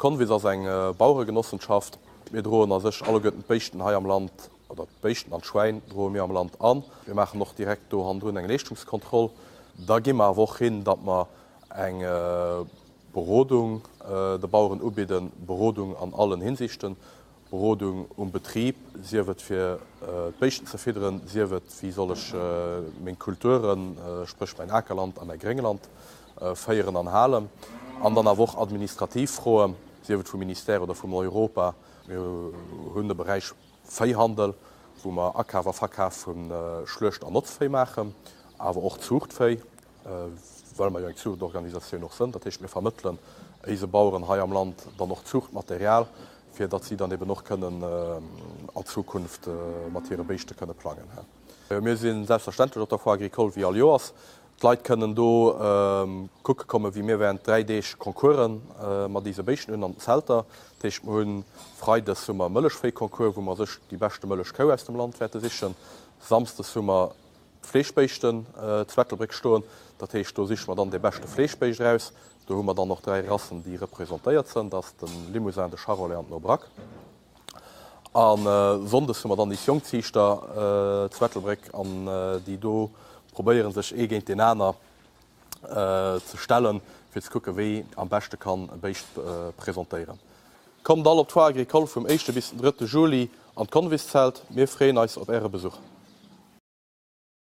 D'Convis ass eng Baueregenossenschaft. Mir droen a sech alleguerten d'Béischten hei am Land, oder d'Béischten an d'Schwäin droe mir am Land an. Mir maachen och direkt do hannendrun eng Leeschtungskontroll. Da gi mer awer och hin, datt mer eng Berodung de Baueren ubidden, Berodung an allen Hinsichten, Berodung um Betrib, sief et fir d'Béischten ze fidderen, sief et wéi soll ech meng Kulturen, spréch mäin Akerland a mäi Gréngland féieren an halen, an dann awer och administrativ Froen, sief et vum Ministère oder vum Europa. Mir hunn de Beräich Véihandel, wou mer Akaf a Verkaf vu Schluecht an Notzvéi maachen, awer och Zuuchtvéi. well mer jo eng Zuuchtorganisatioun och sënn. Dat heescht, mir vermëttelen éise Baueren hei am Land dann och Zuuchtmaterial, fir datt si dann eben och kënnen an Zukunft mat hire Béischte kënne plangen. Mir si selbstverständlech op der Foire agricole wéi all Joers. D'Leit kënnen do kucke kommen, wéi mir während 3 Deeg Concourse mat éise Béischten hunn an den Zelter. Dat heescht, mir hunn Freides hu mer e Mëllechvéiconcours, wou mer sech déi beschte Mëllechkou aus dem Land wäerte sichen. Samsdes hu mer Fleeschbéischten zu Ettelbréck stoen. Dat heescht, do siche mer dann dee beschte Fleeschbéischt eraus. Do hu mer dann och 3 Rassen, déi representéiert sënn. Dat ass de Limousin, de Charolais an den Aubrac. A sonndes hu mer dann déi Jongziichter zu Ettelbréck, an déi do probéiere sech ee géint deen aner ze stellen, fir ze kucken, wéi am beschte kann e Béischt presentéieren. Kommt all op d'Foire Agricole vum éischte bis den drëtte Juli an d'Convis-Zelt. Mir freeën eis op Äre Besuch.